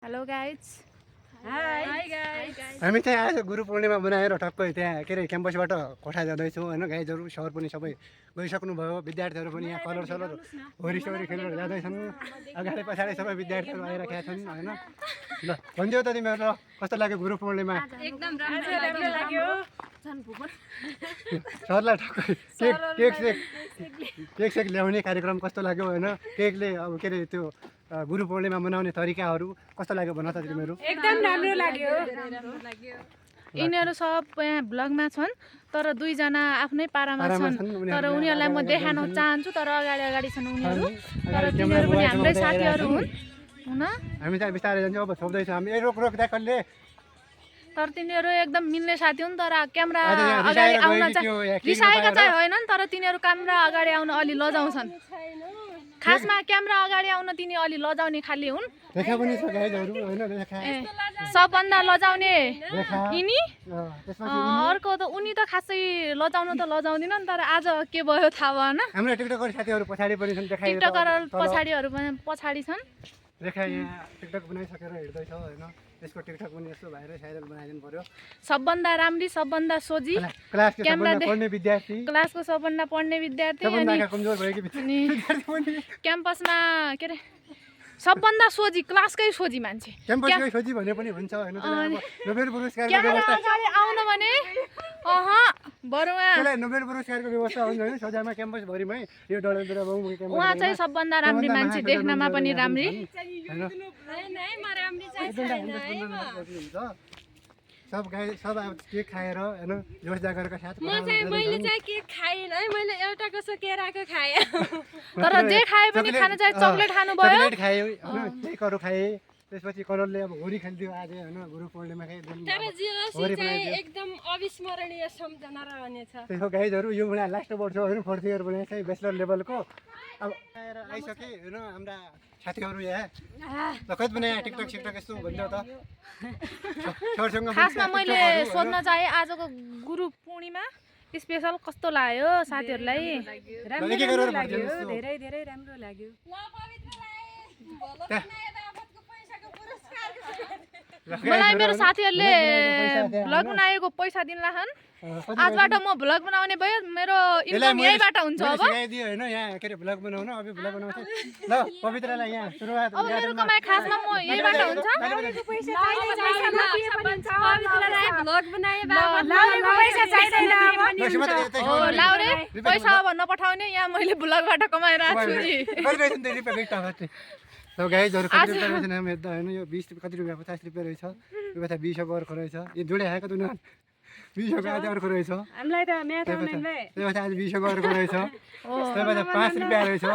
Hello guys high guys हामी चाहिँ आज गुरु पूर्णिमा बनाएर टक्कै त्यहाँ के अरे क्याम्पसबाट कोठा जाँदैछौँ होइन। गाइजहरू सर पनि सबै गइसक्नुभयो, विद्यार्थीहरू पनि यहाँ कलर सलर होरी खेलेर जाँदैछन्। अगाडि पछाडि सबै विद्यार्थीहरू आइरहेका छन् होइन। ल भनिदियो त तिमीहरू कस्तो लाग्यो गुरु पूर्णिमा? एकदम राम्रो लाग्यो सरलाई टक्कै केक सेक ल्याउने कार्यक्रम कस्तो लाग्यो होइन। केकले अब के अरे त्यो गुरु पूर्णिमा मनाउने तरिकाहरू कस्तो लाग्यो भन त तिमीहरू? एकदम राम्रो लाग्यो यिनीहरू सब यहाँ ब्लगमा छन् तर दुईजना आफ्नै पारामा छन्। तर उनीहरूलाई म देखाउन चाहन्छु तर अगाडि छन् उनीहरू। तर तिनीहरू पनि हाम्रै साथीहरू हुन् हुन। हामी चाहिँ बिस्तारै जान्छौँ। अब छोप्दैछौँ हामी। रोक दाकलले। तर तिनीहरू एकदम मिल्ने साथी हुन्। तर क्यामेरा अगाडि आउन चाहिँ रिसाएका चाहिँ होइनन् तर तिनीहरू क्यामेरा अगाडि आउन अलि लजाउँछन्। खासमा क्यामेरा अगाडि आउन तिनी अलि लजाउने खाली हुन्। रेखा पनि छ गाइजहरु हैन। रेखा सबभन्दा लजाउने यिनी। त्यसपछि अर्को त उनी त खासै लजाउन त लजाउँदिनन् तर आज के भयो थाहा भएन। हाम्रो टिकटकर साथीहरु पछाडी पनि छन्। देखाइ टिकटकर पछाडीहरु पनि पछाडी छन्। रेखा यहाँ टिकटक बनाइसकेर हिँड्दै छ हैन। त्यसको टिकटक पनि यस्तो भएर साइडल बनाइदिनु पर्यो। सबभन्दा राम्री सबभन्दा सोझी क्लासको सबभन्दा पढ्ने विद्यार्थी। क्लासको सबभन्दा पढ्ने विद्यार्थी सबभन्दा कमजोर भएको विद्यार्थी पनि क्याम्पसमा के रे सबभन्दा सोझी क्लासकै सोझी मान्छे। क्याम्पसकै सोझी भने पनि हुन्छ हैन। नोबेल पुरस्कारको क्यामेरा व्यवस्था अगाडि आउन भने बरुवा त्यसलाई नोबेल पुरस्कारको व्यवस्था हुन्छ हैन। सजायमा क्याम्पस भरिमै यो डडेलधुरा बाउ क्याम्पस उहाँ चाहिँ सबभन्दा राम्री मान्छे, देख्नमा पनि राम्री हैन। नै म राम्री चाहिँ सब अब केक खाएर हैन जोस जागरका साथ मैले चाहिँ केक खाइन है। मैले एउटा कसो केराको खाएँ। तर जे खाए पनि खान चाहिँ चकलेट खानु भयो। चकलेट खाए हैन। केकहरु खाए। त्यसपछि कलरले अब होरी खेल्दियो आज हैन। गुरु पूर्णिमाकै दिन तर जे होस् चाहिँ एकदम अविस्मरणीय सम्झना रहनेछ। त्यसको गाइजहरु यो भने लास्ट वर्ष हैन। फोर्थ इयर भने चाहिँ ब्याचलर लेभलको अब आएर आइसके हैन। हाम्रा साथीहरु यहाँ लखत पनि यहाँ टिकटक सिकटक यस्तो भन्छ त। सरसँग खासमा मैले सोध्न चाहे आजको गुरु पूर्णिमा स्पेशल कस्तो लाग्यो साथीहरुलाई? धेरै धेरै राम्रो लाग्यो। मलाई मेरो साथीहरुले भ्लग बनाएको पैसा दिनलाछन्। आजबाट म भ्लग बनाउने भयो। मेरो इन्कम यहीबाट हुन्छ अब। सिकाइदियो हैन। यहाँ के रे भ्लग बनाउन अब भ्लग बनाउँछ। ल पवित्रलाई यहाँ सुरुवात अब मेरो कमाइ खासमा म यहीबाट हुन्छ। भ्लग बनाए लाउरे पैसा अब नपठाउने यहाँ मैले भ्लगबाट कमाइरहेको छु नि। ल गाइजहरु कति रुपैयाँ रहेछ नाम हेर्दा हैन। यो 20 कति रुपैयाँ 50 रुपैयाँ रहेछ। यो बेथा 20 अर्को रहेछ। यो जोडे आएको त 20 आज अर्को रहेछ। हामीलाई त म्याथ आउँदैन बे। त्यो बेथा आज 20 अर्को रहेछ। त्यो बेथा 5 रुपैयाँ रहेछ।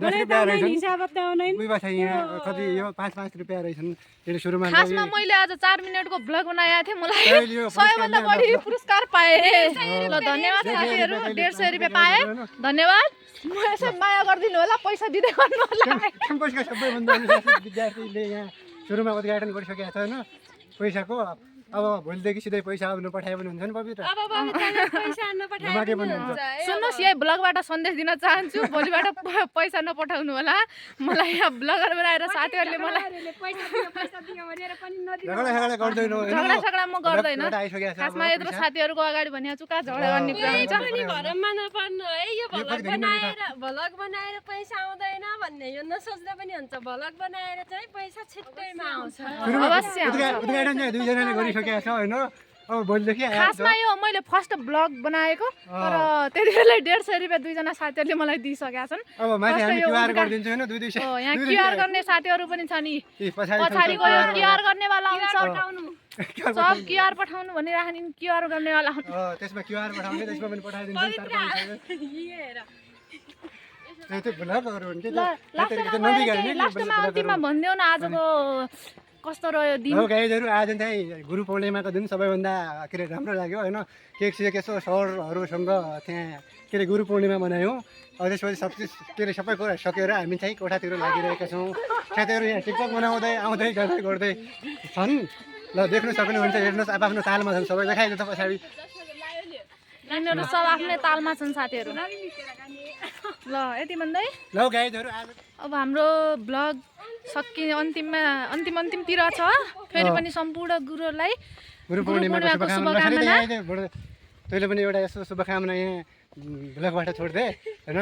10 रुपैयाँ रहेछ। हिसाब त आउँदैन। उही बेथा यहाँ कति यो 5 रुपैयाँ रहेछन्। त्यसले सुरुमा खासमा मैले आज 4 मिनेटको भ्लग बनाएको थिएँ। मलाई 100 भन्दा बढी पुरस्कार पाएँ। ल धन्यवाद साथीहरु। 150 रुपैयाँ पाएँ। धन्यवाद। म यसो माया गरिदिनु होला, पैसा दिँदै गर्नु होला। क्याम्पसका सबैभन्दा अनुशासित विद्यार्थीले यहाँ सुरुमा उद्घाटन गरिसकेको छ हैन पैसाको। अब भोलिदेखि सिधै पैसा आउनु पठाए पनि हुन्छ नि पवित्र। अब पैसा नपठाए पनि हुन्छ। सुन्नुहोस् यही ब्लगबाट सन्देश दिन चाहन्छु। भोलिबाट पैसा नपठाउनु होला। मलाई यहाँ ब्लगर बनाएर साथीहरूले मलाई झगडा गर्दैन झगडा म गर्दैन। खासमा यत्रो साथीहरूको अगाडि भने चुका झगडा गर्ने कुरा हुन्छ। भरमा नपर्नु है। यो भ्लग बनाएर पैसा आउँदैन भन्ने यो नसोच्दा पनि हुन्छ। भ्लग बनाएर चाहिँ पैसा छिट्टैमा आउँछ। अवश्य उद्घाटन चाहिँ दुईजनाले गरिसकेको छ हैन। अब भोलिदेखि खासमा यो मैले फर्स्ट ब्लग बनाएको तर त्यति बेला 150 रुपैयाँ दुईजना साथीहरूले मलाई दिइसकेका छन्। अब माथि हामी क्यूआर गरिदिन्छु हैन। 200 यहाँ क्यूआर गर्ने साथीहरू पनि छ नि। पछाडिको यो क्यूआर गर्नेवाला हुन्छ। सब क्यूआर पठाउनु भनिराख्ने क्यूआर गर्नेवाला हुन्छ। त्यसमा क्यूआर पठाउने त्यसमा पनि पठाइदिन्छु। त्यो भ्लगहरु हुन्छ नि त। लास्टमा अन्तिममा भनिदेऊ न आजको कस्तो रह्यो दिन? हो गाइजहरु आज चाहिँ गुरु पूर्णिमाको दिन सबैभन्दा के रे राम्रो लाग्यो हैन। केक सेक यसो सरहरुसँग त्यहाँ के रे गुरु पूर्णिमा मनायौँ। त्यसपछि के रे सबै कुरा सकेर हामी चाहिँ कोठातिर लागिरहेका छौँ। साथीहरु यहाँ टिकटक बनाउँदै आउँदै जाँदै गर्दै छन्। ल देख्नु सक्नुहुन्छ। हेर्नुहोस् आफ्नो तालमा छन् सबै। देखाइदिनु त पछाडि। यिनीहरू सब आफ्नै तालमा छन् साथीहरू। ल यति भन्दै ल गाइजहरु आज अब हाम्रो ब्लग अन्तिमतिर छ। फेरि पनि सम्पूर्ण गुरुहरूलाई गुरु पूर्णिमाको शुभकामना। तैँले पनि एउटा यस्तो शुभकामना यहाँ ब्लगबाट छोड्दे होइन।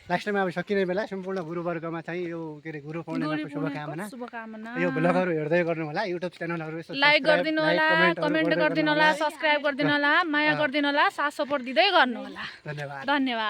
लास्ट टाइम अब सकिने बेला सम्पूर्ण गुरुवर्गमा चाहिँ यो के अरे गुरु पूर्णिमाको शुभकामना। यो ब्लगहरू हेर्दै गर्नु होला, युट्युब च्यानलहरू यसो लाइक गरिदिनु होला, कमेन्ट गरिदिनु होला, सब्सक्राइब गरिदिनु होला, माया गरिदिनु होला, साथ सपोर्ट दिँदै गर्नु होला। धन्यवाद। धन्यवाद।